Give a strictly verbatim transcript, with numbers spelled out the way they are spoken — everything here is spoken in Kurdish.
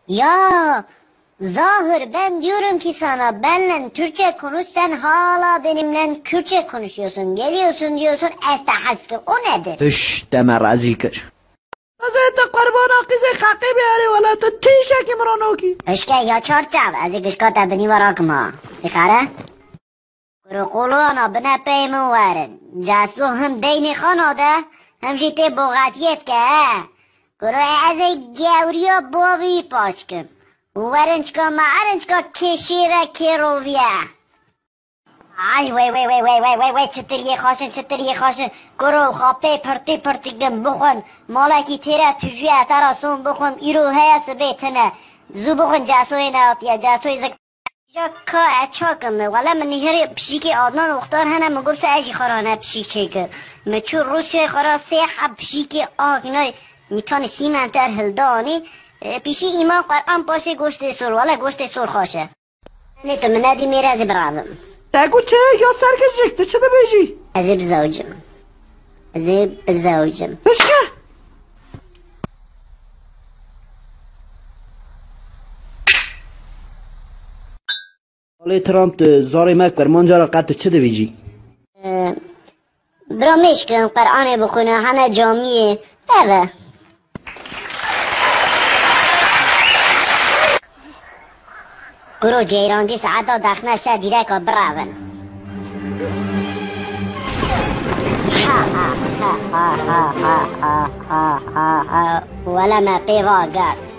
Ya Zahir, ben diyorum ki sana, benle Türkçe konuş, sen hala benimle Kürtçe konuşuyorsun. Geliyorsun diyorsun, estahaskim. O nedir? Tişt te me rezîl kir. Ez ê te qurbana qîzê Xeqî bêrî wele tu tîşekî min re nokî. Hişke ya çar çav, ez ê gişka te binî ve rakim ha. Dixare? Kuro qolana bine pey min werin. Ceso him deynê xana de, him jî tê boxetiyê dike he. Kuro ez ê gewriya bavî paç kim. Werin çika me erin çika kêşî re kêroviye. Ay wey wey wey wey wey wey wey, çitir yê xaşin, çitir yê xaşin. Kuro xapê pirtî pirtî gim bixwin. Malekî têre tujî etera son bixwin. Îro heye sibê tine. Zû bixwin, Cesoyê nehatiye, Cesoyê zik. Ya ka e çakim mi? Wele min nihêrê pişîkê Adnan Oxtar hene, min got se ez jî xwe re hene pişîk çêkir. Min çû Rûsyayê xwe re sê heb pişîkê ak nay mîtanê sîmenter hildanî. E, pişî îman Qur'an paşê goştê sor. Wele goştê sor xweş e. Nê tu min nedî mêr ez ê biravim. Te got çi? Ya sergijik, tu çi dibêjî? Ez ê bizewcim. Ez ê bizewcim. Hişke! Alê Trump, tu zarê me kurmanca re qet tu çi dibêjî? Bira mêşkin Qur'anê bixwîne, hene camiyê. Ev e. Kuro ceyrancî saeta dexne ser dîreka biravin. Wele me pê va gert.